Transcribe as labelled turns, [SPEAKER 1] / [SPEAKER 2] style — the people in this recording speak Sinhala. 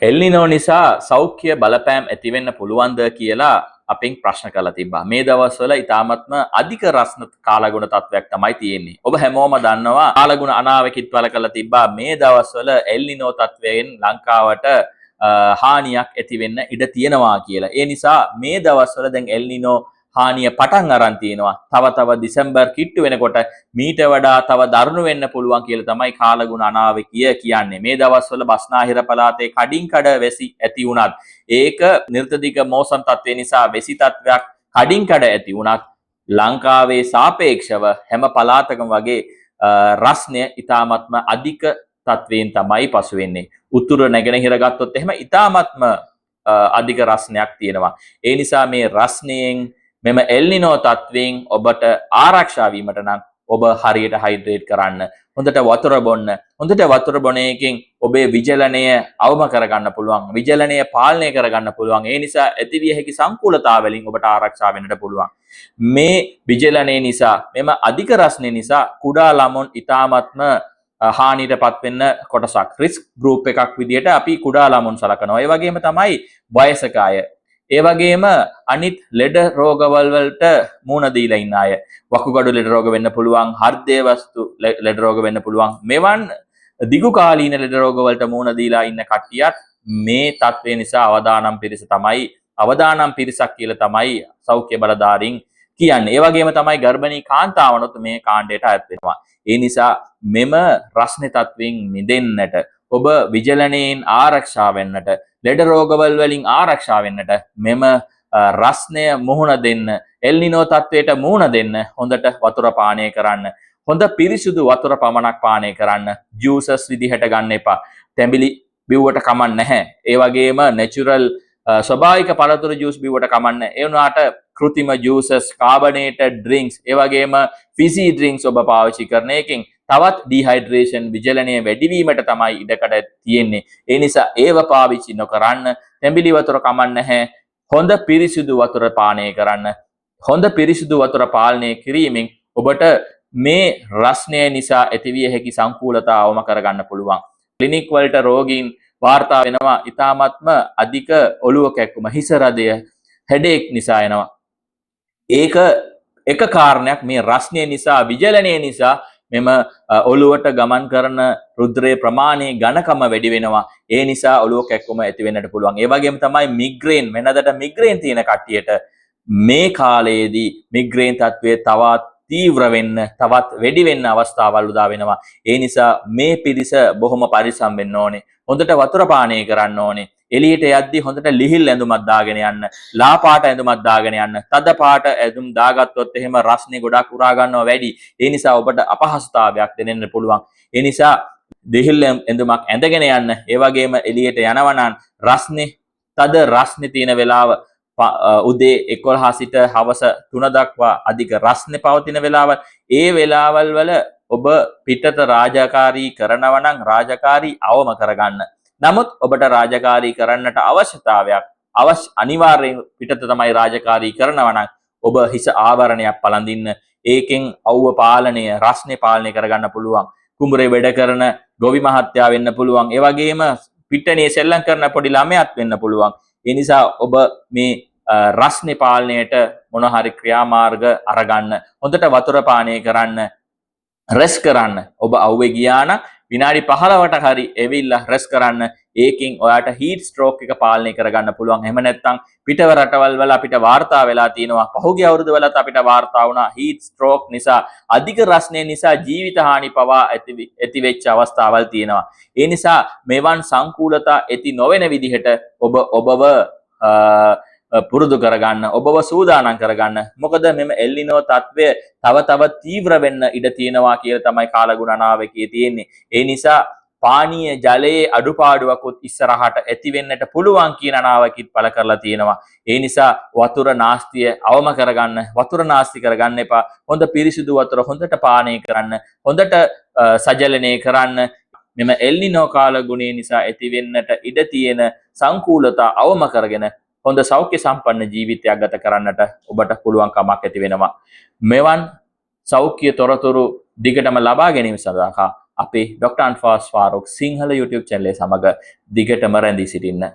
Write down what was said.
[SPEAKER 1] එල්නිනෝ නිසා සෞඛ්‍ය බලපෑම් ඇති වෙන්න පුළුවන්ද කියලා අපෙන් ප්‍රශ්න කරලා තිබ්බා. මේ දවස්වල ඉතාමත්ම අධික රස්න කාලගුණ තත්ත්වයක් තමයි තියෙන්නේ. ඔබ හැමෝම දන්නවා කාලගුණ අනාවැකිත් පළ කරලා තිබ්බා. මේ දවස්වල එල්නිනෝ තත්ත්වයෙන් ලංකාවට හානියක් ඇති වෙන්න ඉඩ තියෙනවා කියලා. ඒ නිසා මේ දවස්වල දැන් එල්නිනෝ හානිය පටන් අරන් තියෙනවා. තව තව දෙසැම්බර් කිට්ටු වෙනකොට මීට වඩා තව දරුණු වෙන්න පුළුවන් කියලා තමයි කාලගුණ අනාවැකිය කියන්නේ. මේ දවස්වල බස්නාහිර පළාතේ කඩින් කඩ වැසි ඇති වුණත්, ඒක නිර්තදික මෝසම් තත්ත්වය නිසා වැසි තත්ත්වයක් කඩින් කඩ ඇති වුණත්, ලංකාවේ සාපේක්ෂව හැම පළාතකම වගේ රස්නය ඉතාමත්ම අධික තත්වයෙන් තමයි පසු වෙන්නේ. උතුර නැගෙනහිර ගත්තොත් එහෙම ඉතාමත්ම අධික රස්නයක් තියෙනවා. ඒ නිසා මේ රස්නයෙන්, මෙම එල්නිනෝ තත්වයෙන් ඔබට ආරක්ෂා වීමට නම් ඔබ හරියට හයිඩ්‍රේට් කරන්න. හොඳට වතුර බොන්න. හොඳට වතුර බොන එකෙන් ඔබේ විජලනය අවම කරගන්න පුළුවන්. විජලනය පාලනය කරගන්න පුළුවන්. ඒ නිසා ඇතිවිය හැකි සංකූලතා වලින් ඔබට ආරක්ෂා වෙන්නට පුළුවන්. මේ විජලනය නිසා, මෙම අධික රස්නය නිසා කුඩා ළමුන් ඉතාමත්ම හානියට පත්වෙන්න කොටසක්. රිස්ක් ගෲප් එකක් විදියට අපි කුඩා ළමුන් සලකනවා. ඒ වගේම තමයි වයසක අය. ඒ වගේම අනිත් ලෙඩ රෝගවල් වලට මුහුණ දීලා ඉන්න අය. වකුගඩු ලෙඩ රෝග වෙන්න පුළුවන්, හෘදය වස්තු ලෙඩ රෝග වෙන්න පුළුවන්. මෙවන් දිගු කාලීන ලෙඩ රෝග වලට මුහුණ දීලා ඉන්න කට්ටියත් මේ තත්ත්වය නිසා අවදානම් පිරිස තමයි, අවදානම් පිරිසක් කියලා තමයි සෞඛ්‍ය බලධාරීන් කියන්නේ. ඒ වගේම තමයි ගර්භණී කාන්තාවනොත් මේ කාණ්ඩයට අයත් වෙනවා. ඒ නිසා මෙම රස්නේ තත්ත්වයෙන් මිදෙන්නට, ඔබ විජලනයෙන් ආරක්ෂා වෙන්නට, ලෙඩ රෝගවල් වලින් ආරක්ෂා වෙන්නට, මෙම රස්නය මුහුණ දෙන්න, එල්නිනෝ තත්ත්වයට මුහුණ දෙන්න හොඳට වතුර පානය කරන්න. හොඳ පිරිසිදු වතුර පමණක් පානය කරන්න. ජූසස් විදිහට ගන්න එපා. තැඹිලි බිව්වට කමක් නැහැ. ඒ වගේම නැචරල් ස්වභාවික පළතුරු ජූස් බිව්වට කමක් නැහැ. ඒ වුණාට කෘතිම ජූසස්, කාබනේටඩ් ඩ්‍රින්ක්ස්, ඒ වගේම ෆිසි ඩ්‍රින්ක්ස් ඔබ පාවිච්චි කරන එකෙන් තවත් ඩිහයිඩ්‍රේෂන්, විජලනය වැඩිවීමට තමයි ඉඩකඩ තියෙන්නේ. ඒ නිසා ඒව පාවිච්චි නොකරන්න. තැඹිලි වතුර කමක් නැහැ. හොඳ පිරිසිදු වතුර පානය කරන්න. හොඳ පිරිසිදු වතුර පාලනය කිරීමෙන් ඔබට මේ රස්නය නිසා ඇතිවිය හැකි සංකූලතා අවම කරගන්න පුළුවන්. ක්ලිනික් වලට රෝගීන් වාර්තා වෙනවා ඉතාමත්ම අධික ඔළුව කැක්කුම, හිස රදය, හෙඩේක් නිසා එනවා. ඒක එක කාරණයක්. මේ රස්නය නිසා, විජලනය නිසා මෙම ඔළුවට ගමන් කරන රුධිරයේ ප්‍රමාණය ඝනකම වැඩි වෙනවා. ඒ නිසා ඔළුව කැක්කුම ඇති වෙන්නට පුළුවන්. ඒ වගේම තමයි මිග්‍රේන්, වෙනදට මිග්‍රේන් තියෙන කට්ටියට මේ කාලයේදී මිග්‍රේන් තත්ත්වය තවත් තීව්‍ර වෙන්න, තවත් වැඩි වෙන්න අවස්ථාවල් උදා වෙනවා. ඒ නිසා මේ පිරිස බොහොම පරිස්සම් වෙන්න ඕනේ. හොඳට වතුර පානය කරන්න ඕනේ. එළියට යද්දි හොඳට ලිහිල් ඇඳුමක් දාගෙන යන්න. ලා පාට ඇඳුමක් දාගෙන යන්න. තද පාට ඇඳුම් දාගත්තොත් එහෙම රස්නේ ගොඩක් උරා ගන්නවා වැඩි. ඒ නිසා ඔබට අපහසුතාවයක් දැනෙන්න පුළුවන්. ඒ නිසා ලිහිල් ඇඳුමක් ඇඳගෙන යන්න. ඒ වගේම එළියට යනවා නම් රස්නේ, තද රස්නේ තියෙන වෙලාව, උදේ 11 සිට හවස 3 දක්වා අධික රස්නේ පවතින වෙලාවල්, ඒ වෙලාවල් වල ඔබ පිටත රාජකාරී කරනවා නම් රාජකාරී අවම කරගන්න. නමුත් ඔබට රාජකාරී කරන්නට අවශ්‍යතාවයක් අනිවාර්යෙන් පිටත තමයි රාජකාරී කරනවා නම් ඔබ හිස ආවරණයක් පළඳින්න. ඒකෙන් අවුව පාලනය, රස්නේ පාලනය කරගන්න පුළුවන්. කුඹුරේ වැඩ කරන ගොවි මහත්තයා වෙන්න පුළුවන්. ඒ වගේම පිටණියේ සෙල්ලම් කරන පොඩි ළමයාත් වෙන්න පුළුවන්. ඒ නිසා ඔබ මේ රස්නේ පාලනයට මොන හරි ක්‍රියාමාර්ග අරගන්න. හොඳට වතුර පානය කරන්න, රෙස් කරන්න. ඔබ අවුවේ ගියා නම් විනාඩි 15කට හරි එවිල්ලා රෙස් කරන්න. ඒකෙන් ඔයාට හීට් ස්ට්‍රෝක් එක පාලනය කරගන්න පුළුවන්. එහෙම නැත්නම් පිටව රටවල් වල අපිට වාර්තා වෙලා තියෙනවා. පහුගිය අවුරුදු වලත් අපිට වාර්තා වුණා හීට් ස්ට්‍රෝක් නිසා, අධික රස්නය නිසා ජීවිත හානි පවා ඇති වෙච්ච අවස්ථාවල් තියෙනවා. ඒ නිසා මෙවන් සංකූලතා ඇති නොවන විදිහට ඔබ ඔබව පුරුදු කරගන්න, ඔබව සූදානම් කරගන්න. මොකද මෙම එල්නිනෝ තත්ත්වය තව තව තීව්‍ර වෙන්න ඉඩ තියෙනවා කියලා තමයි කාලගුණ අනාවැකියේ තියෙන්නේ. ඒ නිසා පානීය ජලයේ අඩුපාඩුවකුත් ඉස්සරහට ඇති වෙන්නට පුළුවන් කියන අනාවැකිත් පළ කරලා තියෙනවා. ඒ නිසා වතුර නාස්තිය අවම කරගන්න, වතුර නාස්ති කරගන්න එපා. හොඳ පිරිසිදු වතුර හොඳට පානය කරන්න, හොඳට සජලනය කරන්න. මෙම එල්නිනෝ කාලගුණය නිසා ඇති වෙන්නට ඉඩ තියෙන සංකූලතා අවම කරගෙන හොඳ සෞඛ්‍ය සම්පන්න ජීවිතයක් ගත කරන්නට ඔබට පුළුවන්කමක් ඇති වෙනවා. මෙවන් සෞඛ්‍ය තොරතුරු දිගටම ලබා ගැනීම සඳහා අපේ ඩොක්ටර් අන්ෆාස් ෆාරූක් සිංහල YouTube channel එක සමග දිගටම රැඳී සිටින්න.